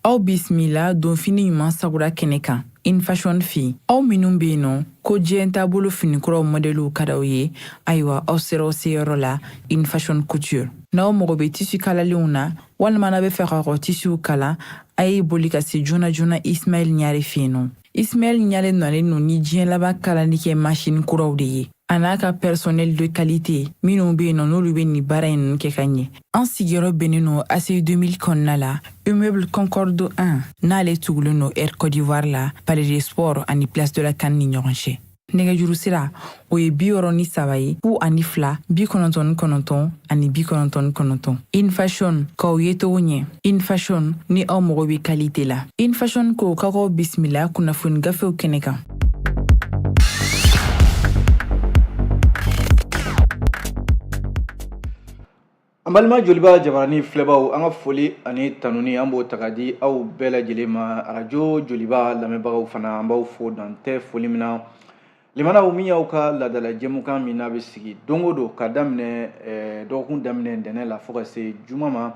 Aw bisimila donfini ɲuman sagura kɛnɛ kan InFashion fɛ. Aw minnu bɛ yen nɔ ko diɲɛ taabolo finikuraw mɔdɛliw ka d'aw ye, ayiwa, aw sera aw seyɔrɔ la, InFashion Couture. N'aw mago bɛ tissu kalalenw na walima n'a bɛ fɛ k'aw ka tissuw kala, a ye boli ka se joona joona Ismaël Ɲare fɛ yen nɔ. Ismaël Ɲare nalen don ni diɲɛ laban kalali kɛ machine kuraw de ye, a n'a ka personnel de qualité minnu bɛ yen nɔ, n'olu bɛ nin baara in ninnu kɛ ka ɲɛ. An sigiyɔrɔ bɛnnen don ACI 2000 kɔnɔna la, immeuble Concorde 1, n'ale tugulen don Air Côte d'Ivoire la, Palais des Sports ani Place de la CAN ni ɲɔgɔn cɛ. Nɛgɛjuru sira, o ye 63 ye, 02 99 ani 99. InFashion, k'aw ye togo ɲɛ. InFashion, ni aw mago bɛ qualité la. InFashion ko k'aw bisimila kunnafoni gafew kɛnɛ kan. An balima Joliba jabarani filɛbaw, an ka foli ani tanuni, an b'o ta ka di aw bɛɛ lajɛlen ma. Arajo Joliba lamɛnbagaw fana, an b'aw fo dan tɛ foli min na. Limanaw, min y'aw ka laadala jɛmukan min n'a bɛ sigi don o don ka daminɛ dɔgɔkun daminɛ ntɛnɛn la fo ka se juma ma,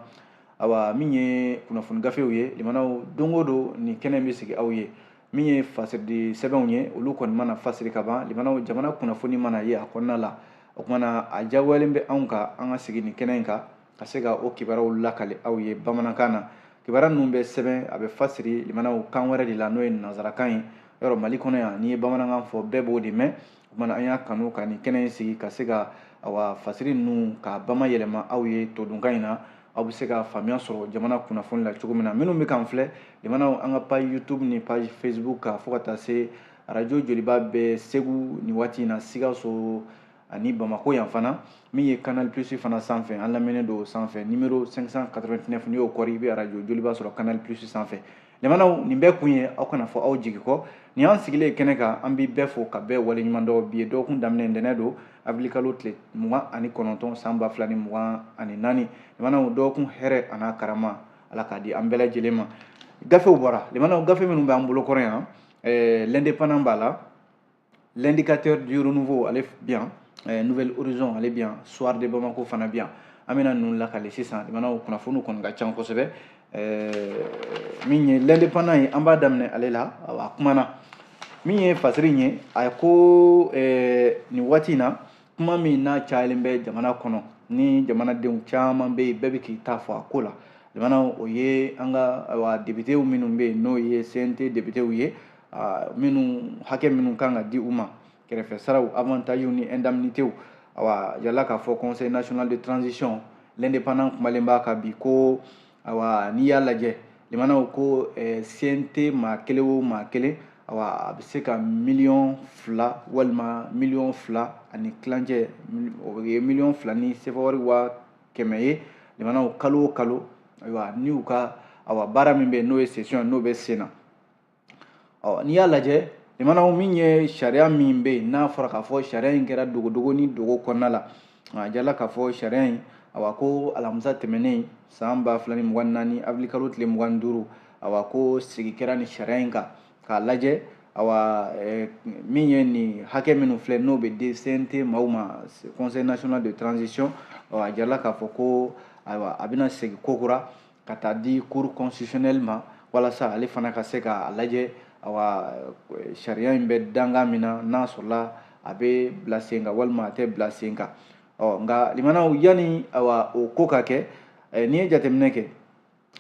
awa, min ye kunnafoni gafew ye, limanaw, don o don nin kɛnɛ bɛ sigi aw ye. Min ye fasiridi sɛbɛnw ye, olu kɔni mana fasiri ka ban, limanaw, jamana kunnafoni mana ye a kɔnɔna la, o tuma na a diyagoyalen bɛ anw kan an ka sigi nin kɛnɛ in kan ka se ka o kibaruyaw lakale aw ye bamanankan na. Kibaruya ninnu bɛ sɛbɛn, a bɛ fasiri, limanaw, kan wɛrɛ de la, n'o ye nansarakan ye. Yɔrɔ Mali kɔnɔ yan, n'i ye bamanankan fɔ, bɛɛ b'o de mɛn. O tuma na an y'a kanu ka nin kɛnɛ in sigi ka se ka, awa, fasiri ninnu ka bama yɛlɛma aw ye todunkan in na, aw bɛ se ka faamuya sɔrɔ jamana kunnafoni la cogo min na. Minnu bɛ k'an filɛ, limanaw, an ka page YouTube ni page Facebook kan, fo ka taa se arajo Joliba bɛ Segu nin waati in na, Sikaso ani Bamako yan fana. Min ye Canal Plus fana sanfɛ, an lamɛnnen don sanfɛ, numéro 589, n'i y'o kɔri, i bɛ arajo Joliba sɔrɔ Canal Plus sanfɛ. Limanaw, nin bɛɛ kun ye aw kana fɔ aw jigi kɔ. Nin y'an sigilen kɛnɛ kan, an bɛ bɛɛ fo ka bɛɛ waleɲuman dɔn. Bi ye dɔgɔkun daminɛ ntɛnɛn don, avril kalo tile 29 san 2024. Limanaw, dɔgɔkun hɛrɛ a n'a karama, Ala k'a di an bɛɛ lajɛlen ma. Gafew bɔra, limanaw, gafe minnu b'an bolo kɔrɔ yan, L'Indépendant b'a la, L'Indicateur du Renouveau ale bi yan, Nouvel Horizon ale bi yan, Soir de Bamako fana bi yan. An bɛna ninnu lakale sisan. Limanaw, kunnafoniw kɔni ka ca kosɛbɛ. Min ye L'Indépendant ye, an b'a daminɛ ale la. A kumana min ye fasiri in ye, a ko nin waati in na, kuma min n'a cayalen bɛ jamana kɔnɔ, ni jamanadenw caman bɛ yen, bɛɛ bɛ k'i ta fɔ a ko la, limanaw, o ye an ka, ayiwa, députéw minnu bɛ yen, n'o ye CNT députéw ye, minnu hakɛ minnu kan ka di u ma, kɛrɛfɛ saraw, avantages ni indemnités. Awa, yala k'a fɔ Conseil national de transition, L'Indépendant kumalen b'a kan bi ko, awa, n'i y'a lajɛ, limanaw, ko CNT maa kelen o maa kelen, awa, a bɛ se ka miliyɔn 2 walima miliyɔn 2 ani tilancɛ, o ye miliyɔn 2 ni sefa wari 100 000 ye, limanaw, kalo o kalo. Ayiwa, ni u ka, awa, baara min bɛ yen, n'o ye session ye, n'o bɛ sen na. Ɔ, n'i y'a lajɛ, limanaw, min ye sariya min bɛ yen, n'a fɔra k'a fɔ sariya in kɛra dogodogo ni dogo kɔnɔna la, a jala k'a fɔ sariya in, awa, ko alamisa tɛmɛnen san 2024 avril kalo tile 25, awa, ko sigi kɛra ni sariya in kan k'a lajɛ. Awa, min ye nin hakɛ minnu filɛ, n'o bɛ di CNT maaw ma, Conseil national de transition, awa, a jala k'a fɔ ko, ayiwa, a bɛna segin kokura ka taa di Cour constitutionnelle ma, walasa ale fana ka se k'a lajɛ, awa, sariya in bɛ dankan min na, n'a sɔrɔla a bɛ bila sen kan walima a tɛ bila sen kan. Ɔ, nka limanaw, yanni, awa, o ko ka kɛ, n'i ye jateminɛ kɛ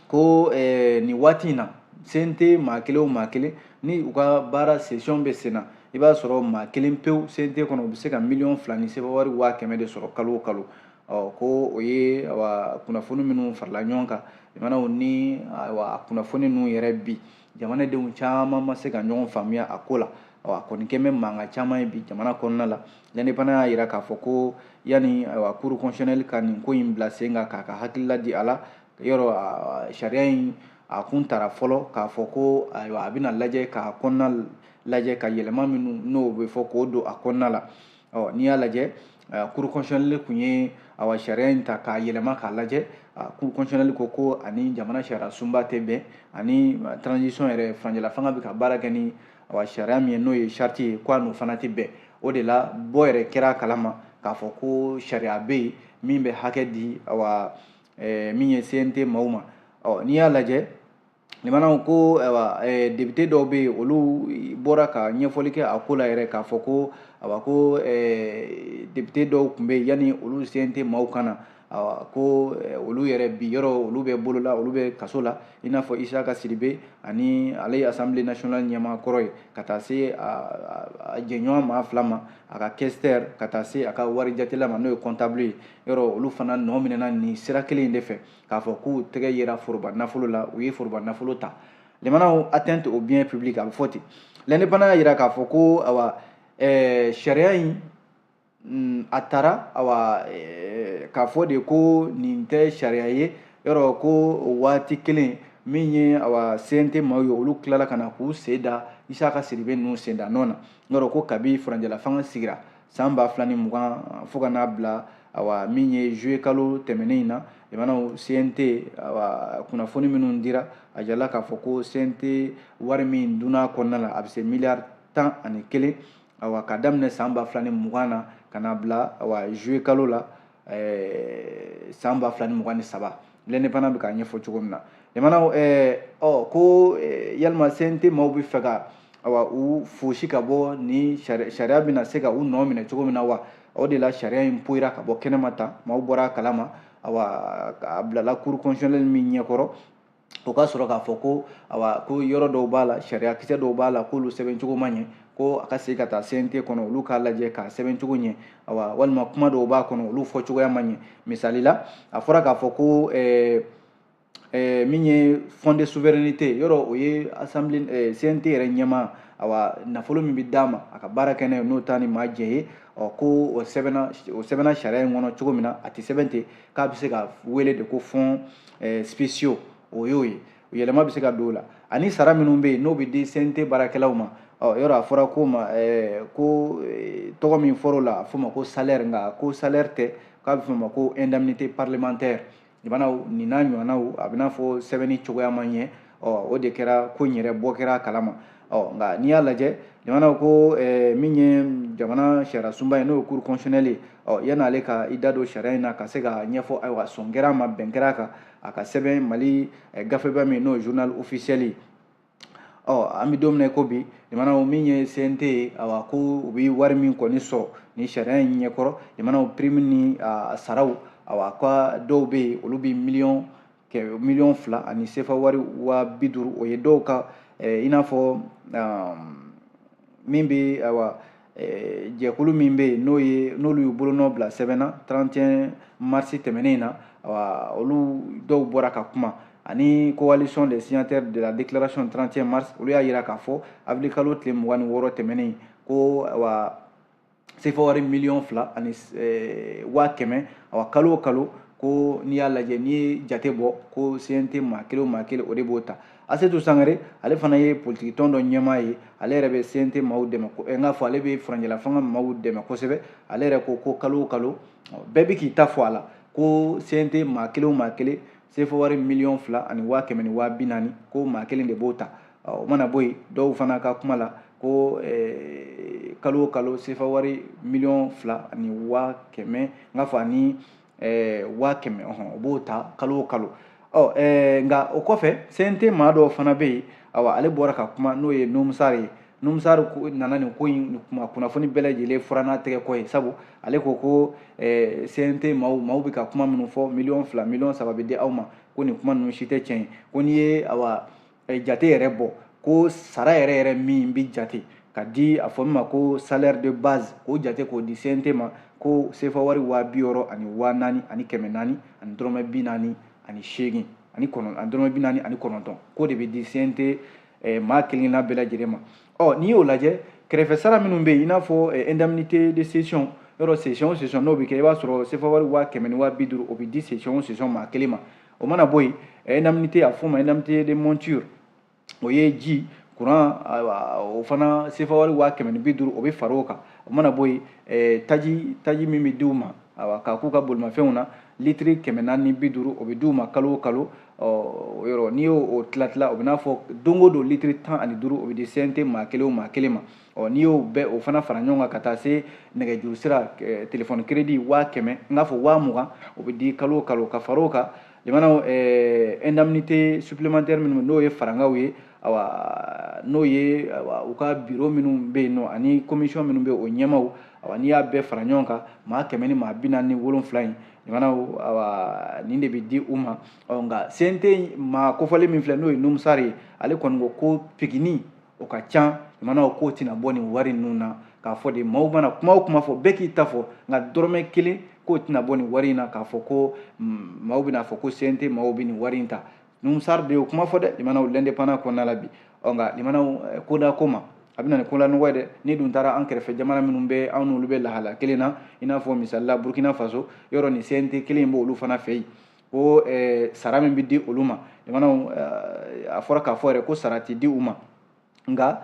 ko nin waati in na, CNT maa kelen o maa kelen, ni u ka baara session bɛ sen na, i b'a sɔrɔ maa kelen pewu CNT kɔnɔ, u bɛ se ka miliyɔn 2 ni sefa wari 100 000 de sɔrɔ kalo o kalo. Ɔ, ko o ye, awa, kunnafoni minnu farala ɲɔgɔn kan, limanaw, ni, ayiwa, kunnafoni ninnu yɛrɛ bi, jamanadenw caman ma se ka ɲɔgɔn faamuya a ko la. Awa, kɔni kɛn bɛ mankan caman ye bi jamana kɔnɔna la. L'Indépendant y'a jira k'a fɔ ko yanni, ayiwa, Cour constitutionnelle ka nin ko in bila sen kan k'a ka hakilila di a la, yɔrɔ sariya in a kun tara fɔlɔ k'a fɔ ko, ayiwa, a bɛna lajɛ k'a kɔnɔna lajɛ ka yɛlɛma minnu n'o bɛ fɔ k'o don a kɔnɔna la. Ɔ, n'i y'a lajɛ, Cour constitutionnelle kun ye, awa, sariya in ta k'a yɛlɛma k'a lajɛ. Cour constitutionnelle ko ko ani jamana sariya sunba tɛ bɛn, ani transition yɛrɛ, furancɛla fanga bɛ ka baara kɛ ni, awa, sariya min ye, n'o ye charte ye, ko a n'o fana tɛ bɛn. O de la bɔ yɛrɛ kɛra a kalama k'a fɔ ko sariya bɛ yen min bɛ hakɛ di, awa, min ye CNT maaw ma. Ɔ, n'i y'a lajɛ, Limanaw ko ayiwa, député dɔw bɛ yen, olu bɔra ka ɲɛfɔli kɛ a ko la yɛrɛ, k'a fɔ ko ayiwa, ko député dɔw tun bɛ yen yanni olu CNT maaw ka na, ayiwa, ko olu yɛrɛ bi yɔrɔ olu bɛ bolo la, olu bɛ kaso la, i n'a fɔ Isaka Sidibe ani ale ye Assemblée nationale ɲɛmaa kɔrɔ ye, ka taa se a jɛɲɔgɔn maa fila ma, a ka questeur, ka taa se a ka wari jatela ma, n'o ye comptable ye. Yɔrɔ olu fana nɔ minɛna nin sira kelen in de fɛ, k'a fɔ k'u tɛgɛ yera foroba nafolo la, u ye foroba nafolo ta. Limanaw, atteinte au bien public, a bɛ fɔ ten. L'Indépendant y'a jira k'a fɔ ko ayiwa, sariya in a taara, awa, k'a fɔ de ko nin tɛ sariya ye. Yɔrɔ ko o waati kelen min ye, awa, CNT maaw ye, olu tilala ka na k'u sen da Isaka Sidibe ninnu sen da nɔ na. Yɔrɔ ko kabi furancɛla fanga sigira san 2020 fo ka n'a bila, awa, min ye juillet kalo tɛmɛnen in na, limanaw, CNT, awa, kunnafoni minnu dira, a jirala k'a fɔ ko CNT wari min dunna kɔnɔna la, a bɛ se miliyari 11, awa, ka daminɛ san 2020 na ka n'a bila, awa, juillet kalo la san 2023. L'Indépendant bɛ k'a ɲɛfɔ cogo min na, limanaw, ɔ ko yalima CNT maaw bɛ fɛ ka, awa, u fosi ka bɔ ni sariya bɛna se ka u nɔ minɛ cogo min na wa? O de la sariya in poyira ka bɔ kɛnɛma tan, maaw bɔra a kalama. Awa, a bilala Cour constitutionnelle min ɲɛkɔrɔ, o ka sɔrɔ k'a fɔ ko, awa, ko yɔrɔ dɔw b'a la, sariya kisɛ dɔw b'a la, k'olu sɛbɛn cogo ma ɲɛ, ko a ka segin ka taa CNT kɔnɔ, olu k'a lajɛ k'a sɛbɛn cogo ɲɛ, awa, walima kuma dɔw b'a kɔnɔ, olu fɔ cogoya ma ɲɛ. Misali la, a fɔra k'a fɔ ko min ye fonds de souveraineté, yɔrɔ o ye assemblée CNT yɛrɛ ɲɛmaa, awa, nafolo min bɛ d'a ma a ka baara kɛ n'a ye, n'o ta ni maa jɛ ye, ɔ ko o sɛbɛnna sariya in kɔnɔ cogo min na, a tɛ sɛbɛn ten, k'a bɛ se ka wele de ko fonds spéciaux. O y'o ye, yɛlɛma bɛ se ka don o la. Ani sara minnu bɛ yen, n'o bɛ di CNT baarakɛlaw ma, ɔ yɔrɔ a fɔra ko ma ko tɔgɔ min fɔra o la, a fɔ ma ko salaire, nka ko salaire tɛ, k'a bɛ fɔ o ma ko indemnité parlementaire. Limanaw, nin n'a ɲɔgɔnnaw, a bɛ n'a fɔ sɛbɛnni cogoya ma ɲɛ. Ɔ o de kɛra ko in yɛrɛ bɔ kɛra a kalama. Ɔ nka n'i y'a lajɛ, limanaw, ko min ye jamana sariya sunba ye, n'o ye Cour constitutionnelle ye, ɔ yan'ale ka i da don sariya in na ka se ka ɲɛfɔ, ayiwa, sɔn kɛra a ma, bɛn kɛra a kan, a ka sɛbɛn Mali gafeba min, n'o ye Journal officiel ye. Ɔ an bɛ don min na i ko bi, limanaw, min ye CNT ye, awa, ko u bɛ wari min kɔni sɔrɔ ni sariya in ɲɛkɔrɔ, limanaw, prime ni saraw, awa, ka dɔw bɛ yen, olu bɛ miliyɔn 2 ani sefa wari 50 000. O ye dɔw ka, i n'a fɔ min bɛ, ayiwa, jɛkulu min bɛ yen, n'o ye n'olu y'u bolonɔ bila sɛbɛn na 31 mars tɛmɛnen in na, awa, olu dɔw bɔra ka kuma, ani Coalition des signataires de la déclaration 31 mars, olu y'a jira k'a fɔ avril kalo tile 26 tɛmɛnen ko, awa, sefa wari 2,1 million, awa, kalo o kalo, ko n'i y'a lajɛ, n'i ye jate bɔ, ko CNT maa kelen o maa kelen, o de b'o ta. Asetu Sangare, ale fana ye politiki tɔn dɔ ɲɛmaa ye, ale yɛrɛ bɛ CNT maaw dɛmɛ, n k'a fɔ ale bɛ furancɛla fanga maaw dɛmɛ kosɛbɛ. Ale yɛrɛ ko ko kalo o kalo, bɛɛ bɛ k'i ta fɔ a la, ko CNT maa kelen o maa kelen, sefa wari 2,140 000, ko maa kelen de b'o ta. O mana bɔ yen, dɔw fana ka kuma la ko kalo o kalo, sefa wari 2,100 000, n k'a fɔ ani 100 000, o b'o ta kalo o kalo. Ɔ nka o kɔfɛ, CNT maa dɔw fana bɛ yen, awa, ale bɔra ka kuma, n'o ye Numusari ye. Numusari nana nin ko in kuma kunnafoni bɛɛ lajɛlen fura n'a tɛgɛ kɔ ye, sabu ale ko ko CNT maaw bɛ ka kuma minnu fɔ, 2 miliyɔn, 3 miliyɔn bɛ di aw ma, ko nin kuma ninnu si tɛ tiɲɛ ye, ko n'i ye, awa, jate yɛrɛ bɔ, ko sara yɛrɛ yɛrɛ min bɛ jate ka di, a fɔ min ma ko salaire de base, k'o jate k'o di CNT ma, ko sefa wari 64 400 ani dɔrɔmɛ 48 ani kɔnɔntɔn, ani dɔrɔmɛ 49, k'o de bɛ di CNT maa kelen kelenna bɛɛ lajɛlen ma. Ɔ n'i y'o lajɛ, kɛrɛfɛ sara minnu bɛ yen, i n'a fɔ indemnité de session, yɔrɔ session o session n'o bɛ kɛ, i b'a sɔrɔ sefa wari 100 000 ni 50 000, o bɛ di session o session maa kelen ma. O mana bɔ yen, indemnité, a fɔ o ma indemnité de monture, o ye ji, courant, ayiwa, o fana sefa wari 150 000, o bɛ fara o kan. O mana bɔ yen, taji min bɛ di u ma, ayiwa, k'a k'u ka bolimafɛnw na, litiri 450, o bɛ di u ma kalo o kalo. Ɔ o yɔrɔ, n'i y'o o tila tila, o bɛ n'a fɔ don o don litiri 15, o bɛ di CNT maa kelen o maa kelen ma. Ɔ n'i y'o bɛɛ o fana fara ɲɔgɔn kan, ka taa se nɛgɛjuru sira, téléphone crédit 100 000, n k'a fɔ 20 000, o bɛ di kalo o kalo, ka fara o kan. Limanaw, indemnité supplémentaire minnu, n'o ye farankaw ye, awa, n'o ye, awa, u ka bureau minnu bɛ yen nɔ ani commission minnu bɛ o ɲɛmaw, awa, n'i y'a bɛɛ fara ɲɔgɔn kan, maa 147 in, limanaw, awa, nin de bɛ di u ma. Ɔ nka CNT maa kofɔlen min filɛ, n'o ye Nouhoum Sarr ye, ale kɔni ko ko pigini o ka ca. Limanaw, k'o tɛna bɔ nin wari ninnu na. K'a fɔ de, maaw mana kuma o kuma fɔ, bɛɛ k'i ta fɔ, nka dɔrɔmɛ kelen k'o tɛna bɔ nin wari in na, k'a fɔ ko maaw bɛna fɔ ko CNT maaw bɛ nin wari in ta. Nouhoum Sarr de y'o kuma fɔ dɛ, limanaw, L'Indépendant kɔnɔna la bi. Ɔ nka limanaw, koda ko ma a bɛ na ni kolanɔgɔ ye dɛ. Ni dun taara an kɛrɛfɛ jamana minnu bɛ, anw n'olu bɛ lahala kelen na, i n'a fɔ misali la Burkina Faso, yɔrɔ ni CNT kelen b'olu fana fɛ yen, ko sara min bɛ di olu ma, limanaw, a fɔra k'a fɔ yɛrɛ ko sara tɛ di u ma, nka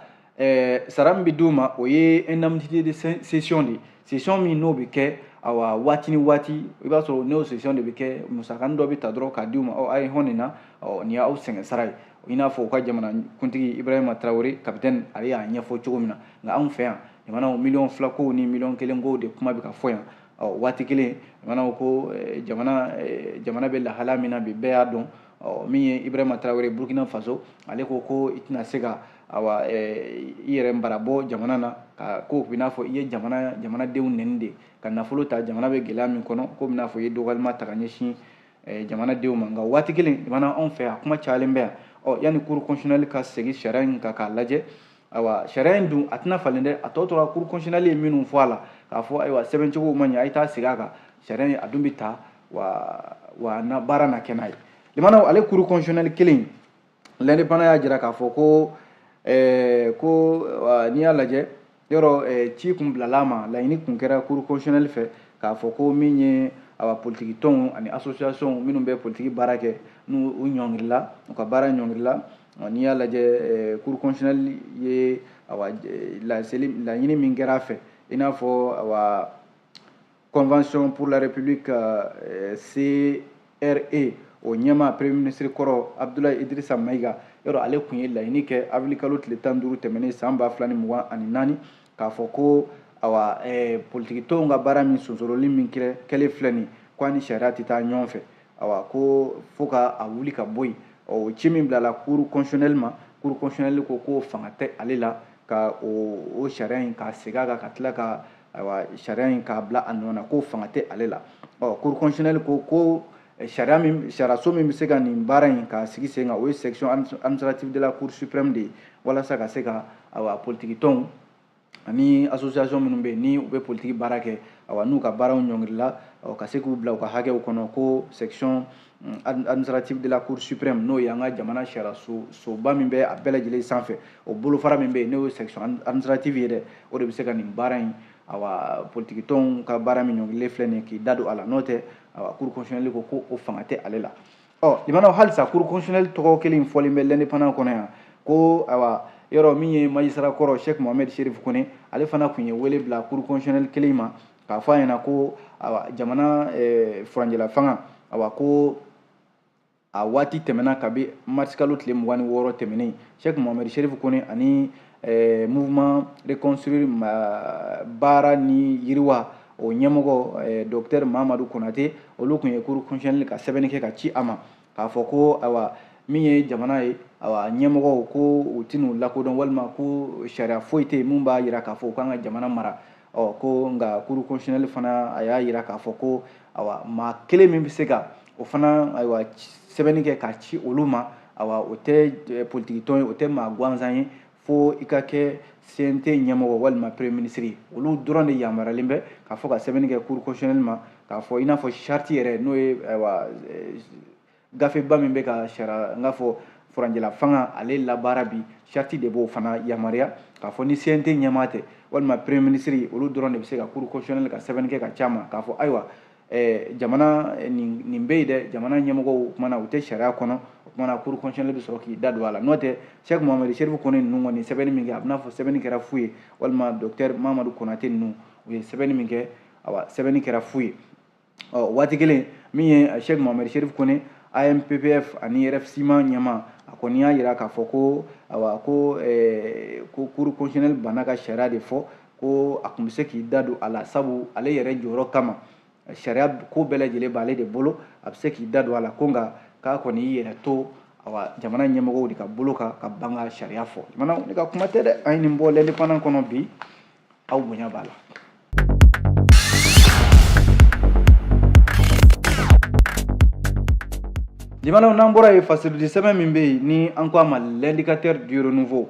sara min bɛ di u ma, o ye indemnité de session de ye. Session min n'o bɛ kɛ, awa, waati ni waati, i b'a sɔrɔ n'o session de bɛ kɛ, musakanin dɔ bɛ ta dɔrɔn k'a di u ma. Ɔ, a ye hɔn nin na, ɔ, nin y'aw sɛgɛn sara ye, i n'a fɔ u ka jamana kuntigi Ibrahima Traoré capitaine, ale y'a ɲɛfɔ cogo min na. Nka anw fɛ yan, jamanaw, miliyɔn 2 kow ni miliyɔn 1 kow de kuma bɛ ka fɔ yan. Ɔ, waati kelen, jamanaw, ko jamana bɛ lahala min na bi, bɛɛ y'a dɔn. Ɔ, min ye Ibrahima Traoré Burkina Faso, ale ko ko i tɛna se ka, awa, i yɛrɛ mara bɔ jamana na, ka ko bɛ n'a fɔ i ye jamanadenw nɛni de ka nafolo ta, jamana bɛ gɛlɛya min kɔnɔ, ko bɛ n'a fɔ i ye dɔgɔyalima ta ka ɲɛsin jamanadenw ma. Nka waati kelen, jamana, anw fɛ yan, kuma cayalen bɛ yan. Ɔ, yanni Cour constitutionnelle ka segin sariya in kan k'a lajɛ, ayiwa, sariya in dun a tɛna falen dɛ. A tɔ tora Cour constitutionnelle ye minnu fɔ a la, k'a fɔ ayiwa, sɛbɛncogo ma ɲɛ, a ye taa segin a kan. Sariya in a dun bɛ ta wa na baara na kɛ n'a ye. Limanaw, ale Cour constitutionnelle kelen, L'Indépendant y'a jira k'a fɔ ko n'i y'a lajɛ yɔrɔ, ci kun bilala a ma, laɲini kun kɛra Cour constitutionnelle fɛ k'a fɔ ko min ye, awa, politiki tɔnw ani association minnu bɛ politiki baara kɛ, n'u u ɲɔngirila, u ka baara ɲɔngirila. N'i y'a lajɛ, Cour constitutionnelle ye, awa, laseli laɲini min kɛra a fɛ, i n'a fɔ, awa, Convention pour la République, CRE, o ɲɛmaa, premier ministre kɔrɔ Abdoulaye Idrissa Maïga, yɔrɔ ale tun ye laɲini kɛ avril kalo tile 15 tɛmɛnen san 2024, k'a fɔ ko, awa, politiki tɔnw ka baara min sonsoroli min kɛlen filɛ nin, ko a ni sariya tɛ taa ɲɔgɔn fɛ, awa, ko fo ka a wuli ka bɔ yen. O ci min bilala Cour constitutionnelle ma, Cour constitutionnelle ko ko fanga tɛ ale la ka o sariya in k'a segin a kan, ka tila ka, ayiwa, sariya in k'a bila a nɔ na, ko fanga tɛ ale la. Ɔ, Cour constitutionnelle ko ko sariya min, sariyaso min bɛ se ka nin baara in k'a sigi sen kan, o ye section administrative de la Cour suprême de ye, walasa ka se ka, ayiwa, politiki tɔnw ani association minnu bɛ yen, ni u bɛ politiki baara kɛ, awa, n'u ka baaraw ɲɔngirila, ka se k'u bila u ka hakɛw kɔnɔ, ko section administrative de la Cour suprême, n'o ye an ka jamana sariya soba min bɛ a bɛɛ lajɛlen sanfɛ, o bolofara min bɛ yen, n'o ye section administrative ye dɛ, o de bɛ se ka nin baara in, awa, politiki tɔnw ka baara min ɲɔngirilen filɛ nin ye, k'i da don a la. N'o tɛ, awa, Cour constitutionnelle ko ko o fanga tɛ ale la. Ɔ, limanaw, halisa Cour constitutionnelle tɔgɔ kelen fɔlen bɛ L'Indépendant kɔnɔ yan, ko, ayiwa, yɔrɔ min ye magistrat kɔrɔ Cheikh Mohamed Chérif Kone, ale fana tun ye wele bila Cour constitutionnelle kelen ma, k'a fɔ a ɲɛna ko, ayiwa, jamana furancɛla fanga, awa, ko a waati tɛmɛna kabi mars kalo tile 26 tɛmɛnen. Cheikh Mohamed Chérif Kone ani Mouvement Reconstruire Baara ni Yiriwa, o ɲɛmɔgɔ docteur Mamadou Konate, olu tun ye Cour constitutionnelle ka sɛbɛnni kɛ ka ci a ma, k'a fɔ ko, ayiwa, min ye jamana ye, ayiwa, ɲɛmɔgɔw ko u tɛn'u lakodɔn, walima ko sariya foyi tɛ yen mun b'a jira k'a fɔ u kan ka jamana mara. Ɔ, ko nka Cour constitutionnelle fana a y'a jira k'a fɔ ko, ayiwa, maa kelen min bɛ se ka o fana, ayiwa, sɛbɛnni kɛ k'a ci olu ma, ayiwa, o tɛ politiki tɔn ye, o tɛ maa gansan ye, fo i ka kɛ CNT ɲɛmɔgɔ walima premier ministre ye. Olu dɔrɔn de yamaruyalen bɛ k'a fɔ ka sɛbɛnni kɛ Cour constitutionnelle ma, k'a fɔ i n'a fɔ charte yɛrɛ, n'o ye, ayiwa, gafeba min bɛ ka sariya, n k'a fɔ furancɛla fanga ale labaara bi, charte de b'o fana yamaruya k'a fɔ ni CNT ɲɛmaa tɛ walima premier ministre, olu dɔrɔn de bɛ se ka Cour constitutionnelle ka sɛbɛnni kɛ ka ci a ma, k'a fɔ, ayiwa, jamana nin bɛ yen dɛ, jamana ɲɛmɔgɔw, o kumana u tɛ sariya kɔnɔ, o kumana Cour constitutionnelle bɛ sɔrɔ k'i da don a la. N'o tɛ, Cheikh Mohamed Chérif Kone ninnu kɔni sɛbɛnni min kɛ, a bɛ n'a fɔ sɛbɛnni kɛra fu ye, walima docteur Mamadou Konate ninnu, u ye sɛbɛnni min kɛ, awa, sɛbɛnni kɛra fu ye. Ɔ, waati kelen, min ye Cheikh Mohamed Chérif Kone, AMPPF ani RFSIMA ɲɛmaa, a kɔni y'a jira k'a fɔ ko, awa, ko Cour constitutionnelle banna ka sariya de fɔ, ko a tun bɛ se k'i da don a la, sabu ale yɛrɛ jɔyɔrɔ kama. sariya ko bɛɛ lajɛlen b'ale de bolo, a bɛ se k'i da don a la, ko nka k'a kɔni y'i yɛrɛ to awa jamana ɲɛmɔgɔw de ka bolo kan ka ban ka sariya fɔ. Limanaw, ne ka kuma tɛ dɛ, an ye nin bɔ l'Indépendant kɔnɔ bi, aw bonya b'a la. Limanaw, n'an bɔra yen, fasiridi sɛbɛn min bɛ yen ni an ko a ma l'Indicateur du Renouveau,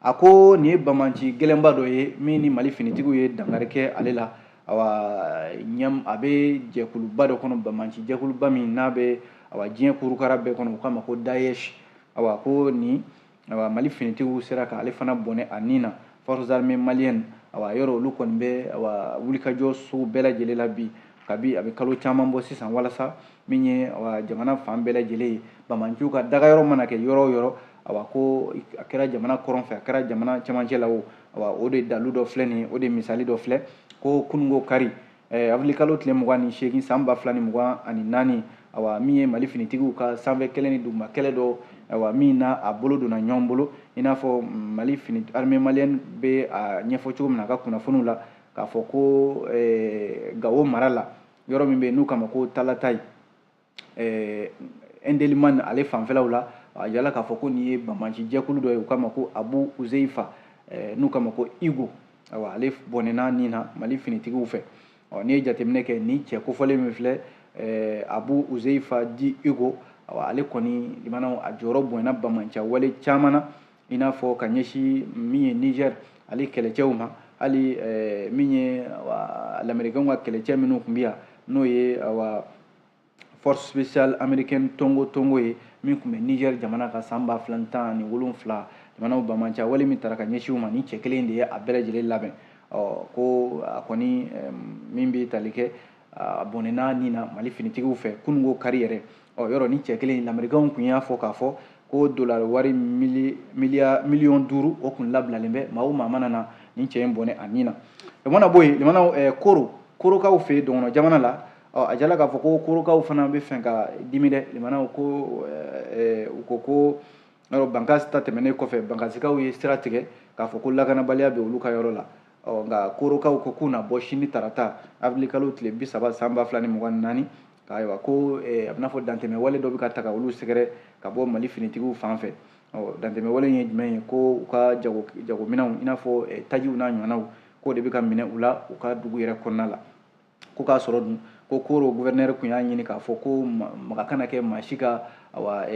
a ko nin ye banbanci gɛlɛnba dɔ ye min ni Mali finitigiw ye dankari kɛ ale la. Awa ɲam a bɛ jɛkuluba dɔ kɔnɔ, banbanci jɛkuluba min n'a bɛ awa diɲɛ kurukara bɛɛ kɔnɔ, u k'a ma ko Daesh. Awa ko nin awa Mali finitigiw sera k'ale fana bɔnɛ a nin na, forces armées maliennes. Awa yɔrɔ olu kɔni bɛ awa wulikajɔ sugu bɛɛ lajɛlen la bi, kabi a bɛ kalo caman bɔ sisan, walasa min ye awa jamana fan bɛɛ lajɛlen ye, banbanciw ka dagayɔrɔ mana kɛ yɔrɔ o yɔrɔ, awa ko a kɛra jamana kɔrɔn fɛ, a kɛra jamana cɛmancɛ la o, awa o de dalu dɔ filɛ nin ye, o de misali dɔ filɛ ko kununko kari avril kalo tile 28 san 2024, awa min ye Mali finitigiw ka sanfɛ kɛlɛ ni duguma kɛlɛ dɔ, awa min na a bolo donna ɲɔgɔn bolo, i n'a fɔ Mali fini armée malienne bɛ a ɲɛfɔ cogo min na a ka kunnafoniw la, k'a fɔ ko Gawo mara la, yɔrɔ min bɛ yen n'u k'a ma ko Talatayi, Indelimane ale fanfɛlaw la, a yala k'a fɔ ko nin ye banbanci jɛkulu dɔ ye, u k'a ma ko Abu Uzeifa, n'u k'a ma ko Igo, awa ale bɔnɛna nin na Mali finitigiw fɛ. Ɔ n'i ye jateminɛ kɛ nin cɛ kofɔlen min filɛ, Abu Uzeifa di Igo, awa ale kɔni limanaw a jɔyɔrɔ bonyana banbanciya wale caman na, i n'a fɔ ka ɲɛsin min ye Niger ale kɛlɛcɛw ma, hali min ye lamɛrikɛnw ka kɛlɛcɛ minnu tun bɛ yan, n'o ye awa force spéciale américaine Tongo Tongo ye, min tun bɛ Niger jamana kan san 2017, jamanaw banbanciya wale min taara ka ɲɛsin u ma, nin cɛ kelen de ye a bɛɛ lajɛlen labɛn. Ɔ ko a kɔni min bɛ tali kɛ a bɔnɛna nin na Mali finitigiw fɛ kununko kari yɛrɛ. Ɔ yɔrɔ ni cɛ kelen lamɛrikɛnw tun y'a fɔ k'a fɔ ko dollar wari miliyɔn 5 o kun labilalen bɛ maa o maa mana na nin cɛ in bɔnɛ a nin na. O mana bɔ yen, limanaw, korokaw fɛ yen dɔgɔnɔ jamana la, ɔ a jala k'a fɔ ko korokaw fana bɛ fɛ ka dimi dɛ, limanaw, ko u ko ko yɔrɔ Bankasi ta tɛmɛnen kɔfɛ, Bankasikaw ye sira tigɛ k'a fɔ ko lakanabaliya bɛ olu ka yɔrɔ la. Ɔ nka korokaw ko k'u na bɔ sini tarata avril kalo tile 30 san 2024, ayiwa ko a bɛna fɔ dantɛmɛ wale dɔ bɛ ka taga olu sɛgɛrɛ ka bɔ Mali finitigiw fan fɛ. Ɔ dantɛmɛ wale in ye jumɛn ye? Ko u ka jagominɛnw, i n'a fɔ tajiw n'a ɲɔgɔnnaw, k'o de bɛ ka minɛ u la u ka dugu yɛrɛ kɔnɔna la. Ko k'a sɔrɔ dun ko Koro gouverneur tun y'a ɲini k'a fɔ ko maga kana kɛ maa si ka awa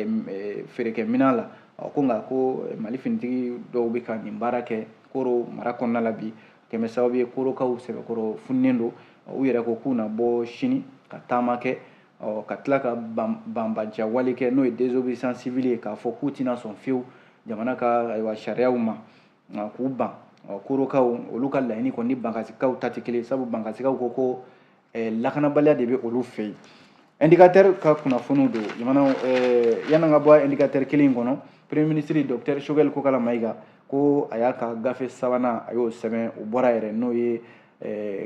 feerekɛminɛn la. Ko nka ko Mali finitigi dɔw bɛ ka nin baara kɛ Koro mara kɔnɔna la bi, kɛmɛ sababu ye korokaw sɛbɛkɔrɔ fununen don. U yɛrɛ ko k'u na bɔ sini ka taama kɛ, ka tila ka banbanciya wale kɛ, n'o ye désobéissance civile ye, k'a fɔ k'u tɛna sɔn fiyewu jamana ka ayiwa sariyaw ma, k'u ban. Korokaw olu ka laɲini kɔni ni Bankasikaw ta tɛ kelen, sabu Bankasikaw ko ko lakanabaliya de bɛ olu fɛ yen. Indicateur ka kunnafoniw don jamana. Yan'an ka bɔ indicateur kelen in kɔnɔ, premier ministre docteur Choguel Kokalla Maïga ko a y'a ka gafe sabanan a y'o sɛbɛn, o bɔra yɛrɛ, n'o ye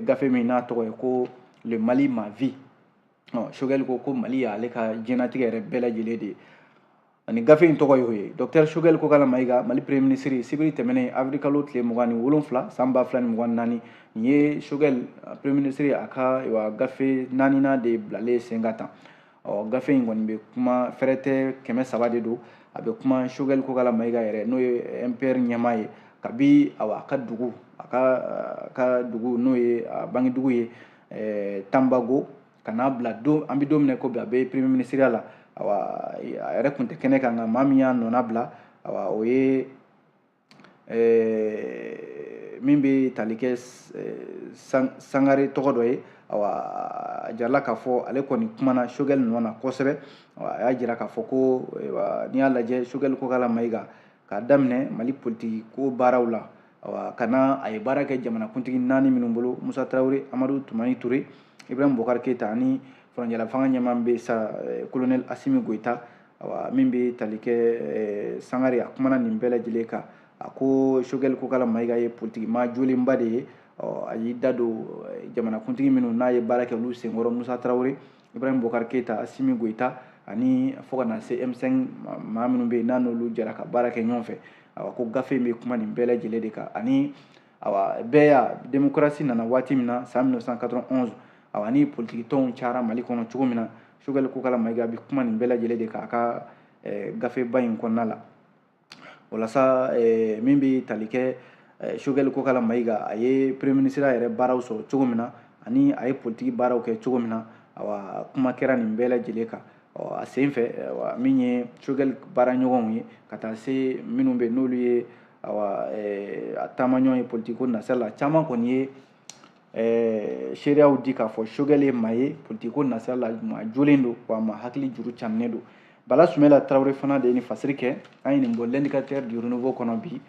gafe min n'a tɔgɔ ye ko Le Mali ma vie. Choguel ko ko Mali y'ale ka diɲɛnatigɛ yɛrɛ bɛɛ lajɛlen de ye, ani gafe in tɔgɔ y'o ye. Docteur Choguel Kokalla Maïga, Mali premier ministre, sibiri tɛmɛnen avril kalo tile 27 san 2024, nin ye Choguel premier ministre a ka gafe naaninan de bilalen sen kan tan. Ɔ gafe in kɔni bɛ kuma fɛrɛ tɛ 300 de don, a bɛ kuma Choguel Kokalla Maïga yɛrɛ, n'o ye MPR ɲɛmaa ye, kabi awa a ka dugu, a ka dugu n'o ye a bangedugu ye Tanbago, ka n'a bila don an bɛ don min na ko bi a bɛ premier ministre la. Awa a yɛrɛ tun tɛ kɛnɛ kan, nka maa min y'a nɔna bila, awa o ye min bɛ tali kɛ Sangare tɔgɔ dɔ ye. Awa a jirala k'a fɔ ale kɔni kumana Choguel nɔ na kosɛbɛ. A y'a jira k'a fɔ ko n'i y'a lajɛ Choguel Kokalla Maïga k'a daminɛ Mali politiki ko baaraw la, awa ka na a ye baara kɛ jamanakuntigi naani minnu bolo, Musa Tarawele, Amadu Tumani Ture, Ibrahim Boubacar Keita ani furancɛla fanga ɲɛmaa bɛ sa colonel Assimi Goïta. Awa min bɛ tali kɛ Sangare, a kumana nin bɛɛ lajɛlen kan. A ko Choguel Kokalla Maïga ye politiki maa jolenba de ye. A y'i da don jamanakuntigi minnu n'a ye baara kɛ olu senkɔrɔ, Musa Tarawele, Ibrahim Boubacar Keita, Assimi Goïta, ani fo ka na se M5 maa minnu bɛ yen n'a n'olu jɛra ka baara kɛ ɲɔgɔn fɛ. Awa ko gafe in bɛ kuma nin bɛɛ lajɛlen de kan. Ani awa bɛɛ y'a démocratie nana waati min na san 1991, Awa, ni politiki tɔnw cayara Mali kɔnɔ cogo min na, Choguel Kokalla Maïga bɛ kuma nin bɛɛ lajɛlen de kan a ka gafeba in kɔnɔna la. O la sa, min bɛ tali kɛ Choguel Kokalla Maïga, a ye premier ministre yɛrɛ baaraw sɔrɔ cogo min na ani a ye politiki baaraw kɛ cogo min na, awa, kuma kɛra nin bɛɛ lajɛlen kan. Ɔ, a sen fɛ, awa, min ye Choguel baaraɲɔgɔnw ye ka taa se minnu bɛ n'olu ye, awa, a taamaɲɔgɔn ye politiki ko nasira la, caman kɔni ye seereyaw di k'a fɔ Choguel ye maa ye politiki ko nasira la, maa jolen don, wa maa hakili juru cannen don. Bala Sumela Tarawele fana de ye nin fasiri kɛ. An ye nin bɔ L'Indicateur du Renouveau kɔnɔ bi.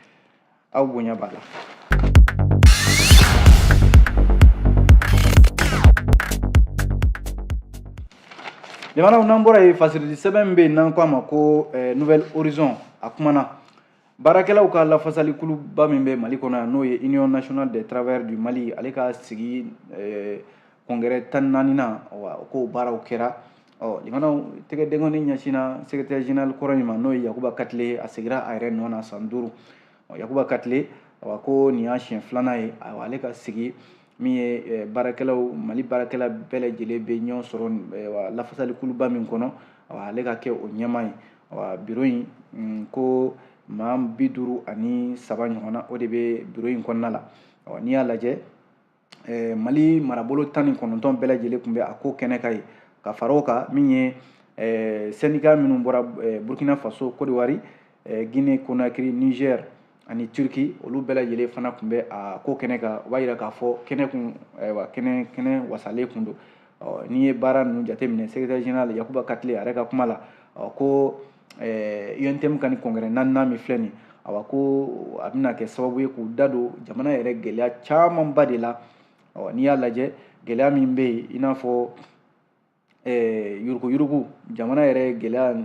Aw bonya b'a la. Jamanaw, n'an bɔra yen, fasirili sɛbɛn min bɛ yen n'an ko a ma ko Nouvel Horizon, a kumana baarakɛlaw ka lafasalikuluba min bɛ Mali kɔnɔ yan, n'o ye Union nationale des travailleurs du Mali, ale ka sigi congrès 14nan, wa k'o baaraw kɛra. Ɔ, limanaw, tɛgɛ denkɔni ɲɛsinna secrétaire général kɔrɔ in ma, n'o ye Yakuba Katile. A segira a yɛrɛ nɔ na san 5. Ɔ, Yakuba Katile, awa, ko nin y'a siɲɛ filanan ye, ayiwa, ale ka sigi min ye baarakɛlaw, Mali baarakɛla bɛɛ lajɛlen bɛ ɲɔgɔn sɔrɔ lafasalikuluba min kɔnɔ, awa, ale ka kɛ o ɲɛmaa ye. Awa, biro in ko maa 53 ɲɔgɔnna, o de bɛ biro in kɔnɔna la. Ɔ, n'i y'a lajɛ, Mali marabolo 19 bɛɛ lajɛlen tun bɛ a ko kɛnɛ kan yen, ka fara o kan, min ye syndicat minnu bɔra Burkina Faso, Côte d'Ivoire, Guinée Conakry, Niger ani Turquie, olu bɛɛ lajɛlen fana tun bɛ a ko kɛnɛ kan. O b'a yira k'a fɔ kɛnɛ kun, ayiwa, kɛnɛ wasalen kun don. Ɔ, n'i ye baara ninnu jateminɛ, secrétaire général Yakuba Katile a yɛrɛ ka kuma la, ɔ, ko UNTM ka nin congrès naaninan min filɛ nin, awa, ko a bɛna kɛ sababu ye k'u da don jamana yɛrɛ gɛlɛya camanba de la. Ɔ, n'i y'a lajɛ, gɛlɛya min bɛ yen, i n'a fɔ yuruguyurugu, jamana yɛrɛ gɛlɛya,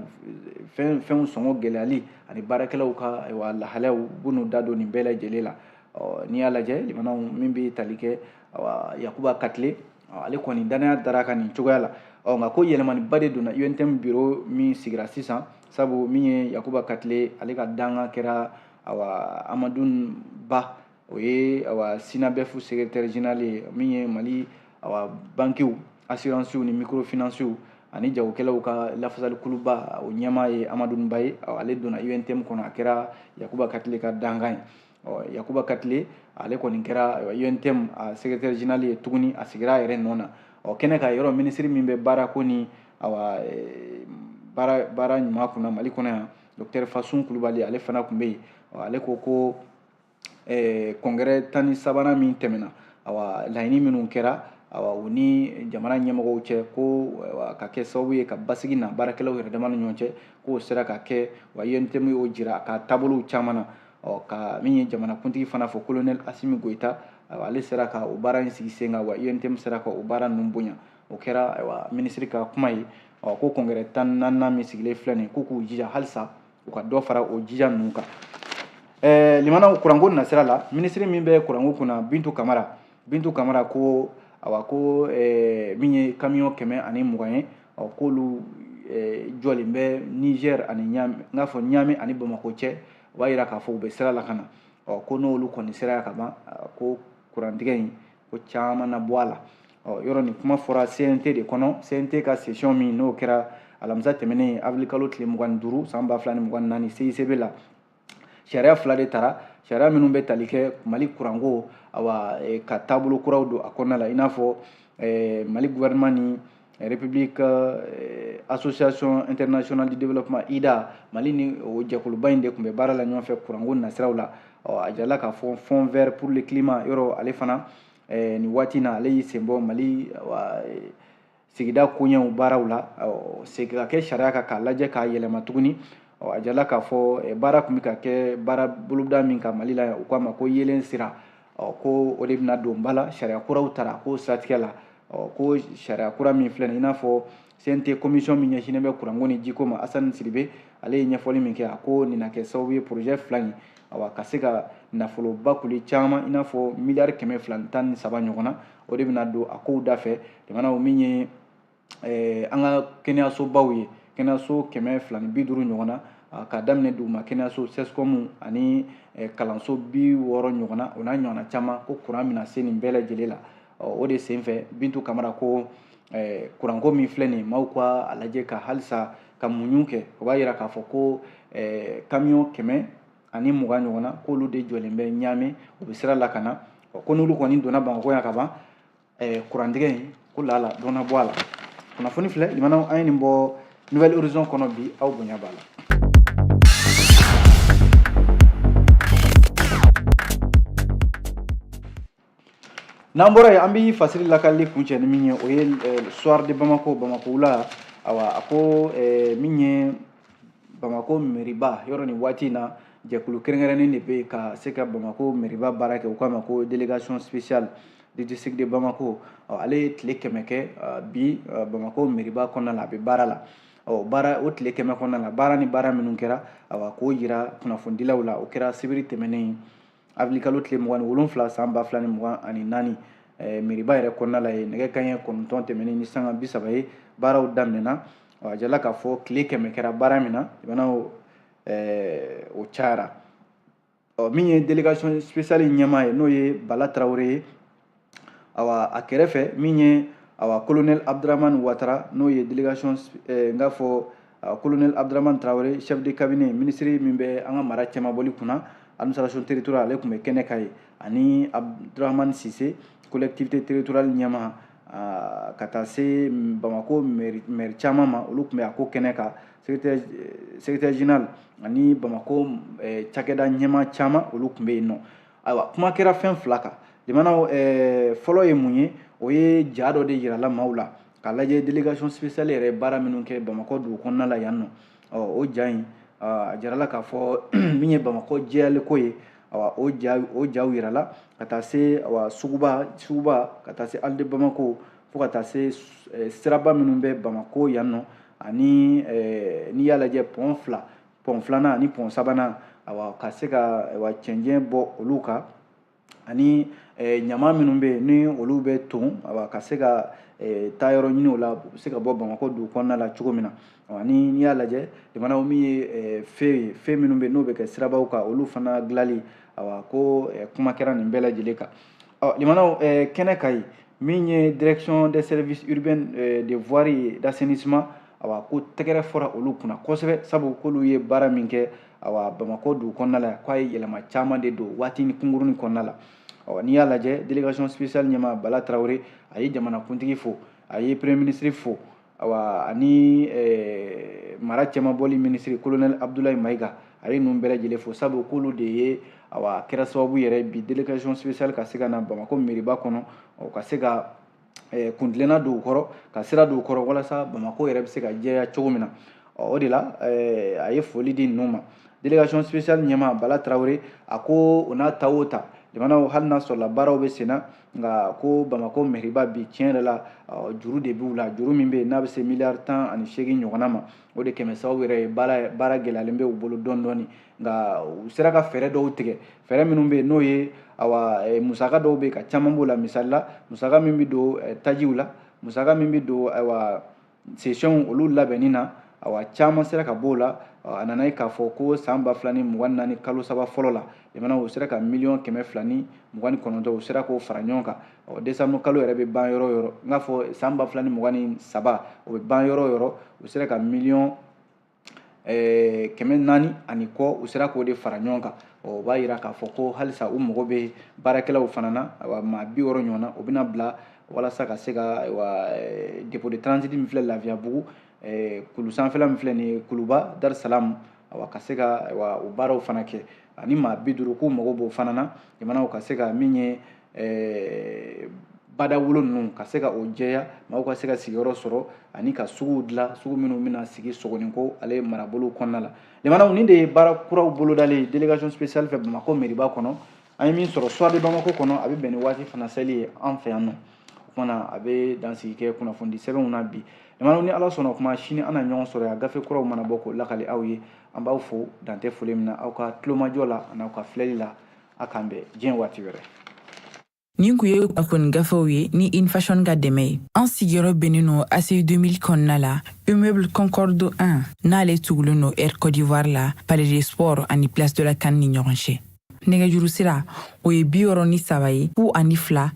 fɛnw sɔngɔ gɛlɛyali ani baarakɛlaw ka, ayiwa, lahalayaw, u b'u da don nin bɛɛ lajɛlen la. Ɔ, n'i y'a lajɛ, limanaw, min bɛ tali kɛ, awa, Yakuba Katile, ale kɔni danaya dara kan nin cogoya la. Ɔ, nka ko yɛlɛmaniba de donna UNTM bureau min sigira sisan, sabu min ye Yakuba Katile, ale ka dangan kɛra, awa, Amadu Ba, o ye, awa, SYNABEF secrétaire général ye, min ye Mali, awa, bankiw, assurances ni microfinances ani jagokɛlaw ka lafasalikuluba, o ɲɛmaa ye Amadu Ba ye. Ale donna UNTM kɔnɔ, a kɛra Yakuba Katile ka dangan ye. Ɔ, Yakuba Katile, ale kɔni kɛra UNTM a secrétaire général ye tuguni, a sigira a yɛrɛ nɔ na. Ɔ, kɛnɛ kan yɔrɔ, minisiri min bɛ baara ko ni, awa, baara ɲuman kunna Mali kɔnɔ yan, docteur Fasun Kulubali, ale fana tun bɛ yen. Ale ko ko congrès 13nan min tɛmɛna, awa, laɲini minnu kɛra, awa, u ni jamana ɲɛmɔgɔw cɛ, ko ka kɛ sababu ye ka basigi na baarakɛlaw yɛrɛ dama ni ɲɔgɔn cɛ, k'o sera ka kɛ, wa UNTM y'o jira a ka taabolow caman na. Ɔ, ka min ye jamanakuntigi fana fɔ, colonel Assimi Goïta, awa, ale sera ka o baara in sigi sen kan, wa UNTM sera ka o baara ninnu bonya. O kɛra, ayiwa, minisiri ka kuma ye. Ɔ, ko congrès 14nan min sigilen filɛ nin ye, ko k'u jija halisa u ka dɔ fara o jija ninnu kan. Limanaw, kuranko nasira la, minisiri min bɛ kuranko kunna, Bintu Kamara, Bintu Kamara ko, awa, ko min ye camion 120 ye, ɔ, k'olu jɔlen bɛ Niger ani Ɲame, n k'a fɔ Ɲame ani Bamakɔ cɛ. O b'a yira k'a fɔ u bɛ sira la ka na. Ɔ, ko n'olu kɔni sera yan ka ban, ko kurantigɛ in, ko caman na bɔ a la. Ɔ, yɔrɔ nin kuma fɔra CNT de kɔnɔ, CNT ka session min n'o kɛra alamisa tɛmɛnen, avril kalo tile 25 san 2024, CICB la. Sariya fila de tara, sariya minnu bɛ tali kɛ Mali kuranko, awa, ka taabolo kuraw don a kɔnɔna la, i n'a fɔ Mali gouvernement ni République Association internationale du développement, IDA, Mali ni o jɛkuluba in de tun bɛ baara la ɲɔgɔn fɛ kuranko nasiraw la. Ɔ, a jirala k'a fɔ Fonds vert pour le climat, yɔrɔ ale fana, nin waati in na, ale y'i sen bɔ Mali, awa, sigida koɲɛw baaraw la. Segin ka kɛ sariya kan k'a lajɛ k'a yɛlɛma tuguni. Ɔ, a jirala k'a fɔ baara tun bɛ ka kɛ baara boloda min kan Mali la yan, u k'a ma ko yelen sira. Ɔ, ko o de bɛna don ba la, sariya kuraw tara ko siratigɛ la. Ɔ, ko sariya kura min filɛ nin ye, i n'a fɔ CNT commission min ɲɛsinnen bɛ kuranko ni jiko ma, Asani Sidibe, ale ye ɲɛfɔli min kɛ, a ko nin na kɛ sababu ye projet fila in, awa, ka se ka nafoloba kuli caman, i n'a fɔ miliyari 213 ɲɔgɔn na, o de bɛna don a kow da fɛ. Jamanaw, min ye an ka kɛnɛyasobaw ye, kɛnɛyaso 250 ɲɔgɔn na, k'a daminɛ duguma kɛnɛyaso CSCOM ani kalanso 60 ɲɔgɔn na, o n'a ɲɔgɔnna caman, ko kuran bɛna se nin bɛɛ lajɛlen la. O de senfɛ, Bintu Kamara ko kuranko min filɛ nin, maaw ka a lajɛ ka halisa ka muɲu kɛ. O b'a yira k'a fɔ ko kamiyɔn 120 ɲɔgɔn na, k'olu de jɔlen bɛ Ɲame, u bɛ sira la ka na. Ko n'olu kɔni donna Bamakɔ yan ka ban, kurantigɛ in ko lala dɔ na bɔ a la. Kunnafoni filɛ limanaw, an ye nin bɔ Nouvel Horizon kɔnɔ bi, aw bonya b'a la. N'an bɔra yen, an bɛ fasiri lakalili kuncɛ ni min ye, o ye Soir de Bamako, Bamako wula. Awa, a ko min ye Bamako meriba yɔrɔ, nin waati in na, jɛkulu kɛrɛnkɛrɛnnen de bɛ yen ka se ka Bamako meriba baara kɛ. U k'a ma ko délégation spéciale du district de Bamako. Ale ye tile 100 kɛ bi Bamako meriba kɔnɔna la, a bɛ baara la. Ɔ, baara o tile 100 kɔnɔna la, baara ni baara minnu kɛra, awa, k'o yira kunnafonidilaw la, o kɛra sibiri tɛmɛnen, avril kalo tile 27 san 2024, meriba yɛrɛ kɔnɔna la yen. Nɛgɛ kanɲɛ 9 tɛmɛnen ni sanga 30 ye, baaraw daminɛna. A jala k'a fɔ tile 100 kɛra baara min na, jamanaw o cayara. Ɔ, min ye délégation spéciale ɲɛmaa ye, n'o ye Bala Tarawele ye, awa, a kɛrɛfɛ min ye, awa, colonel Abdramane Ouattara, n'o ye délégation, n k'a fɔ colonel Abdramane Traoré, chef de cabinet ministre min bɛ an ka mara cɛmabɔli kunna, administration territoriale, ale tun bɛ kɛnɛ kan yen, ani Abdramane Cissé, collectivité territoriale ɲɛmaa, ka taa se Bamako maire caman ma, olu tun bɛ a ko kɛnɛ kan, secrétaire général ani Bamako cakɛda ɲɛmaa caman, olu tun bɛ yen nɔ. Ayiwa, kuma kɛra fɛn fila kan limanaw. Fɔlɔ ye mun ye? O ye ja dɔ de yirala maaw la k'a lajɛ délégation spéciale yɛrɛ ye baara minnu kɛ Bamakɔ dugu kɔnɔna la yan nɔ. Ɔ, o ja in, a jirala k'a fɔ min ye Bamakɔ jɛyaliko ye, awa, o jaw yirala ka taa se, awa, suguba, ka taa se Halles de Bamako, fo ka taa se siraba minnu bɛ Bamakɔ yan nɔ, ani n'i y'a lajɛ pont fila, pont filanan ani pont sabanan, awa, ka se ka, awa, cɛncɛn bɔ olu kan, ani ɲama minnu bɛ yen ni olu bɛ ton, awa, ka se ka taa yɔrɔ ɲini o la, u bɛ se ka bɔ Bamakɔ dugu kɔnɔna la cogo min na. Ani n'i y'a lajɛ jamanaw, min ye feu ye, feu minnu bɛ yen n'o bɛ kɛ sirabaw kan, olu fana dilanli, awa, ko kuma kɛra nin bɛɛ lajɛlen kan. Ɔ, limanaw, kɛnɛ kan yen, min ye direction des services urbains de voirie d'assainissement, awa, ko tɛgɛrɛ fɔra olu kunna kosɛbɛ, sabu k'olu ye baara min kɛ, awa, Bamakɔ dugu kɔnɔna la, k'a ye yɛlɛma caman de don waati ni kunkurunin kɔnɔna la. Ɔ, n'i y'a lajɛ délégation spéciale ɲɛmaa Bala Tarawele, a ye jamanakuntigi fo, a ye premier ministre fo, awa, ani mara cɛmabɔli ministre colonel Abdoulaye Maïga, a ye ninnu bɛɛ lajɛlen fo, sabu k'olu de ye, awa, kɛra sababu yɛrɛ bi délégation spéciale ka se ka na Bamakɔ meriba kɔnɔ, ka se ka kuntilenna don u kɔrɔ, ka sira don u kɔrɔ, walasa Bamakɔ yɛrɛ bɛ se ka jɛya cogo min na. O de la a ye foli di ninnu ma. Délégation spéciale ɲɛmaa Bala Tarawele, a ko o n'a ta o ta, jamanaw, hali n'a sɔrɔla baaraw bɛ sen na, nka ko Bamakɔ meriba bi, tiɲɛ yɛrɛ la, juru de b'u la, juru min bɛ yen n'a bɛ se miliyari 18 ɲɔgɔnna ma. O de kɛmɛ sababu yɛrɛ ye baara gɛlɛyalen bɛ u bolo dɔɔni dɔɔni, nka u sera ka fɛɛrɛ dɔw tigɛ, fɛɛrɛ minnu bɛ yen n'o ye, awa, musaka dɔw bɛ yen ka caman b'o la. Misali la, musaka min bɛ don tajiw la, musaka min bɛ don, ayiwa, session olu labɛnni na, awa, caman sera ka b'o la. A nana ye k'a fɔ ko san 2024 kalo 3 fɔlɔ la, jamana u sera ka miliyɔn 229, u sera k'o fara ɲɔgɔn kan. Ɔ, décembre kalo yɛrɛ bɛ ban yɔrɔ o yɔrɔ, n k'a fɔ san 2023 o bɛ ban yɔrɔ o yɔrɔ, u sera ka miliyɔn 400 ani kɔ, u sera k'o de fara ɲɔgɔn kan. O b'a yira k'a fɔ ko halisa u mago bɛ baarakɛlaw fana na, ayiwa, maa 60 ɲɔgɔn na, o bɛna bila walasa ka se ka, ayiwa, dépôt de transit min filɛ Lafiyabugu, kulu sanfɛla min filɛ nin ye, Kuluba, Dar Salam, awa, ka se ka, ayiwa, o baaraw fana kɛ, ani maa 50 k'u mago b'o fana na, jamanaw ka se ka min ye badawolo ninnu ka se ka o jɛya, maaw ka se ka sigiyɔrɔ sɔrɔ, ani ka suguw dilan, sugu minnu bɛna sigi Sogoninko ale marabolo kɔnɔna la. Jamanaw, nin de ye baara kuraw bolodalen délégation spéciale fɛ Bamakɔ meriba kɔnɔ. An ye min sɔrɔ Soir de Bamako kɔnɔ, a bɛ bɛn ni waati fana seli ye an fɛ yan nɔ. O kumana a bɛ dansigi kɛ kunnafonidi sɛbɛnw na bi. Jamanaw, ni Ala sɔnna, o kuma sini an na ɲɔgɔn sɔrɔ yan, gafe kuraw mana bɔ k'o lakali aw ye. An b'aw fo dantɛ foli min na aw ka tulomajɔ la ani aw ka filɛli la. A k'an bɛn diɲɛ waati wɛrɛ. Nin kun ye kunnafoni gafew ye ni Infashion ka dɛmɛ ye. An sigiyɔrɔ bɛnnen don ACI 2000 kɔnɔna la, immeuble Concorde 1, n'ale tugulen don Air Côte d'Ivoire la, Palais des Sports ani Place de la CAN ni ɲɔgɔn cɛ. Nɛgɛjuru sira, o ye 63 ye, 02.